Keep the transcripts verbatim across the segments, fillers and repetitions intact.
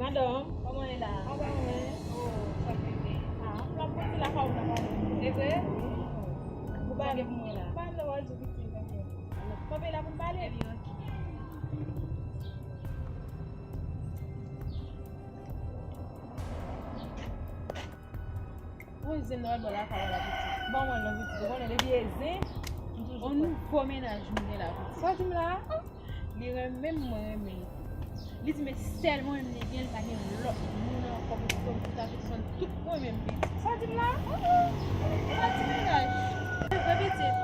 Madanm, kòman e la? Anba mwen. Oh, sa fè byen. Ah, m ap pase lakay ou la, madanm. E vre? Ou pa gen pou mwen la. Pa nan wajou pitit la. Kanpe la pou m pale. Ebyen, ok. Ou zen nan bò lakay la, pitit. Ban mwen non, pitit. Ou konnen depi e zen, m toujou... On nouvo mennaj m gen la, pitit. Sa w di m la? Li renmen m, mwen renmen li tou. Li di men sèl mwen menm li gen, li pa gen lòt moun ankò, pitit. Tout afè sòl, tout mwen menm, pitit. Sa w di m la? Sa w di mennaj? Mwen, pitit.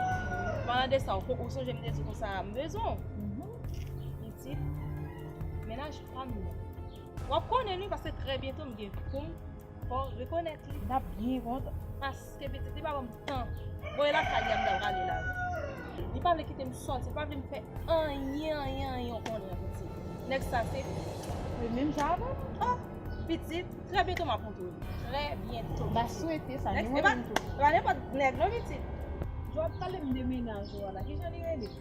Palan de sa, ou, ou sonje m te di konsa m bezwen w? Pitit, mennaj pa m nan. W ap konnen li, paske trè byento m gen pou m fò rekonèt li. N ap byen kontan. Paske pitit li pa ban m tan. Voye lakay li a, m ta prale la wi. Li pa vle kite m sòti, li pa vle m fè anyen, anyen, anyen, w konnen pitit. Nèg sa se... Li menm jan avè m. Oh, pitit, trè byento m ap montre w. Trè byento. M ta swete sa, ni mwen menm tou. E pa nenpòt nèg non pitit. Jò ap pale m de mennaj ou a la, kijan li rele?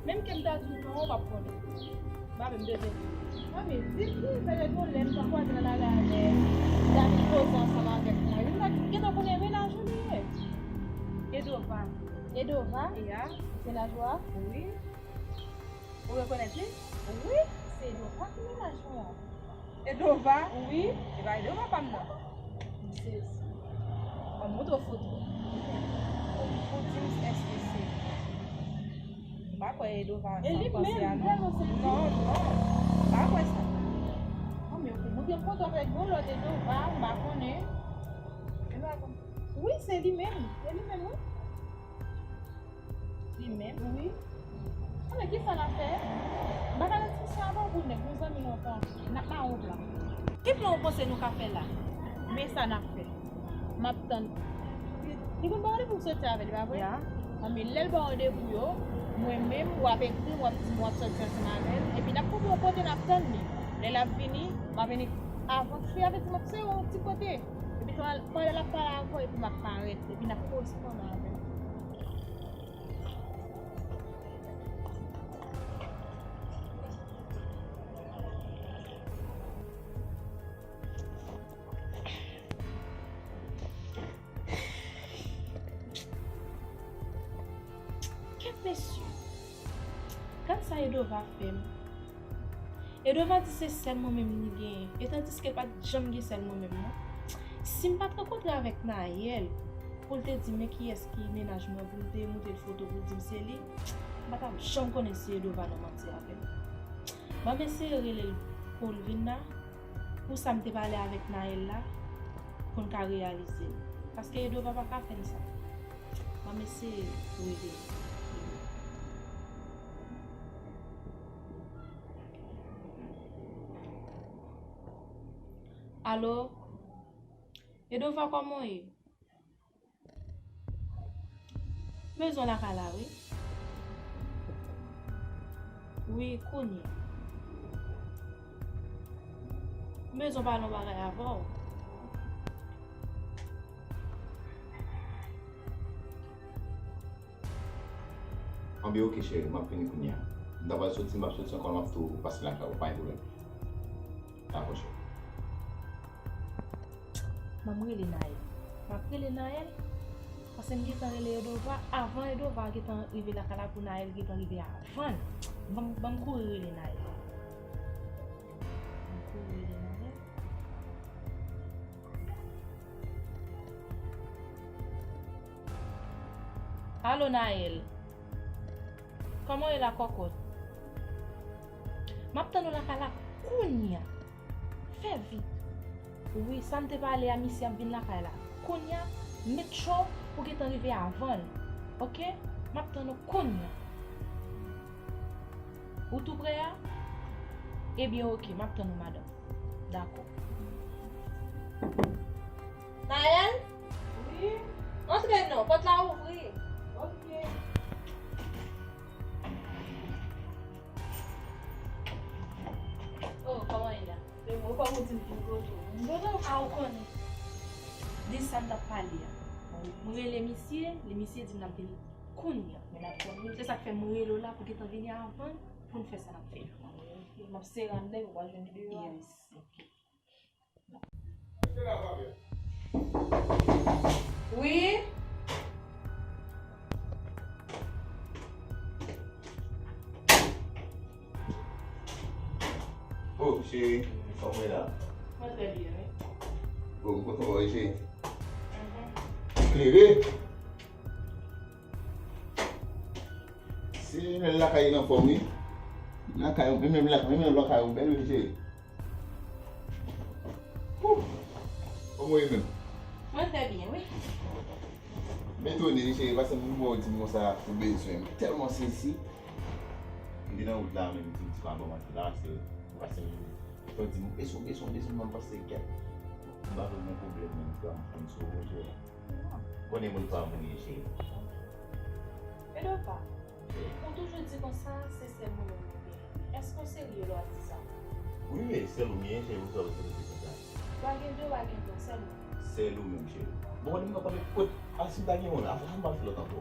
Menm ke m ta di w non, w p ap konnen. M pa menm bezwen di w. Mami, di li, petèt yon lè m ta kwaze nan lari avè David koze ansanm avèk mwen. Li ta gentan konnen mennaj ou li ye. Edova. Edova? Ya. Mennaj ou a? Wi. Ou rekonèt li? Wi, se Edova ki mennaj mwen an. Edova? Wi. E pa Edova pa m nan. M sezi. Ban m montre w foto. Pou di m èske se... M pa kwè Edova sa w panse a non. Non, non. M pa kwè sa. Non, men ou montre m foto avèk yon lòt Edova, m pa konnen. Edova. Wi, se li menm. Se li menm, wi. Li menm? Wi. Konnen kisa n ap fè? M pa ka nan diskisyon avè w pou nèg, nou zanmi lontan. N ap mawon pla. Ki plan w panse nou ka fè la? Men sa n ap fè. M ap tann. Li konn ba w randevou pou soti avè l, pa vre? Ya. Anben, lè l ba w randevou yo, mwen menm, w ap ekri m, w ap di m w ap soti ansanm avè l. Epi n ap twouve yon kote n ap tann li. Lè l ap vini, m ap vini avan. Fi a vle di m ap sere yon ti kote. Epi pandan l ap pale avè w, epi m ap parèt. Epi n ap koresponn avè l. Kèt mesye, gad sa Edova fè m. Edova di se sèl mwen menm li genyen, e tandiske l pa t janm gen sèl mwen menm non. Si m pa t rankontre avèk Naël pou l te di m men kiyès ki mennaj mwen, pou m te montre l foto pou l di m se li, m pa t ap janm konnen si Edova nan manti avè m. Ban m eseye rele l pou l vin la, pou sa m te pale avèk Naël la, pou n ka reyalize l. Paske Edova pa ka fè n sa. Ban m eseye rele l. Alo? Edova, kòman w ye? M bezwen w lakay la, wi. Wi, kounye a. M bezwen pale yon bagay avè w. Anben, oke, cheri, m ap vini kounye a. M ta pral soti, m ap soti ankò, m ap tou pase lakay ou, pa gen pwoblèm. Dakò, cheri. Ban m rele Naël. M ap rele Naël, paske m gentan rele Edova. Avan Edova gentan rive lakay la pou Naël gentan rive avan l. Ban m, ban m kouri rele Naël. Ban m kouri rele Naël. Alo, Naël. Kòman w ye la, kòkòt? M ap tann ou lakay la kounye a. Fè vit. Wi, sa n te pale a, misye ap vin lakay la. Kounye a, make sure ou gentan rive avan l. Oke? M ap tann ou kounye a. Ou tou prè a? Ebyen, oke, m ap tann ou, madanm. Dakò. Naël? Wi? Antre non, pòt la ouvri. Oke. Oh, kòman ye la? Se mwen, kòman w di m vin kote w? M kote w? A, ou konnen. De sa n t ap pale a. M rele misye, li, misye di m l ap vini kounye a. Men n ap konnen. Se sa k fè m rele w la pou gentan vini avan l, pou n fè sa n ap fè a. M ap sere anndan epi w pral jwenn deyò a. Yes. Oke. Wi. Oh, cheri, kòman w ye la? Mwen trè byen, wi. Oh, m kontan wè w, cheri. Mhm. Klere! Se menm lakay li anfòm, wi. Lakay, menm, menm lakay, menm lakay ou bèl, wi, cheri. Wouh! Kòman w ye menm? Mwen trè byen, wi. M etone, wi, cheri, paske m wè w di m konsa ou bezwen m. M tèlman sezi. M te nan wout la, menm, m di m ti pa bon maten la, se, paske m, fò di m, bezwen, bezwen, bezwen, m pase kèk. M pa vle gen pwoblèm, menm, frè m, frè m sou ou, cheri. Konnen moun pa moun ye, cheri. Edova, ou toujou di konsa, se sèl mwen menm ki gen. Èske w serye lè w ap di sa? Wi, wi, sèl ou m ye, cheri, poukisa w serye konsa? W a gen de, w a gen twa, sèl mwen. Sèl ou menm, cheri. Bon, konnen m nan kote, kot, a, si m ta gen yon, a, a, m pa fè lòt ankò.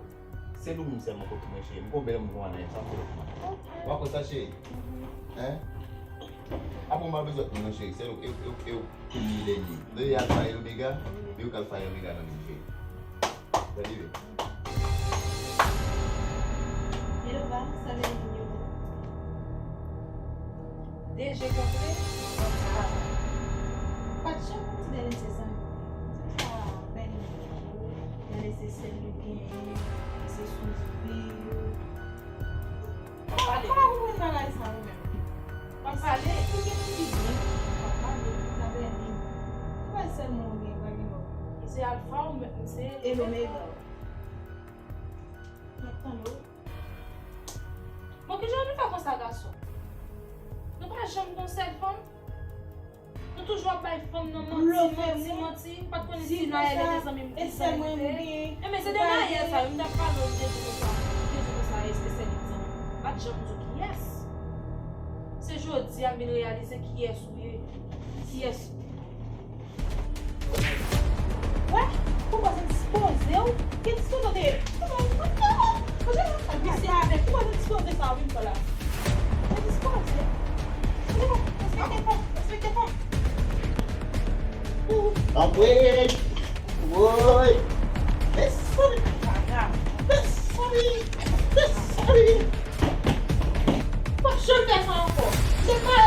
Sèl ou menm sèlman kot mwen, cheri. M gon bèl moun konsa nan sa fè lòt moun. Ok. W a konn sa, cheri? Mhm. Hein? Apre, m pa bezwen lòt moun, non, cheri. Sèl ou, e, e, e, Premye dènye. Li alfa e omega, li k alfa e omega nan vi m, cheri. Sa rive. Hello, Val, sa vle di yo. De je kontre, w ap travay. Pa t janm konn ti Bèlin se zanmi. Di m sa, Bèlin. Gade se sèl li genyen, se sous vi yo. Ou pa konprann bagay sa ou menm. W ap pale? Ou gen moun ki byen. W ap pale, ou ka bèl li. Ou pa sèlman ou gen, pa gen lòt. Misye alfa ou menm, misye e omega. M ap tande w. Bon, kijan nou fè konsa, gason? Nou pa janm gon sèl fanm? Nou toujou ap bay fanm nan manti, manti, manti. M pa t konnen si Naël e te zanmi m ki zanmi m te. Enben, se de Naël sa, wi, m t ap pale w, m te di konsa, m te di konsa, èske se li ki zanmi m? M pa t janm di w kiyès. Se jodi a m vin reyalize kiyès ou ye. Kiyès ou ye. Wè, pou w pa dispoze w, ki dispoze w te ye? Kòman w, kòman w, kòman w, kòman w, misye avèk, pou w pa dispoze sa w vin fè la? Ou dispoze. Respekte fanm, respekte fanm. Anmwey! Woy! Mezanmi! Mezanmi! Mezanmi! W ap janm fè sa ankò. Se pa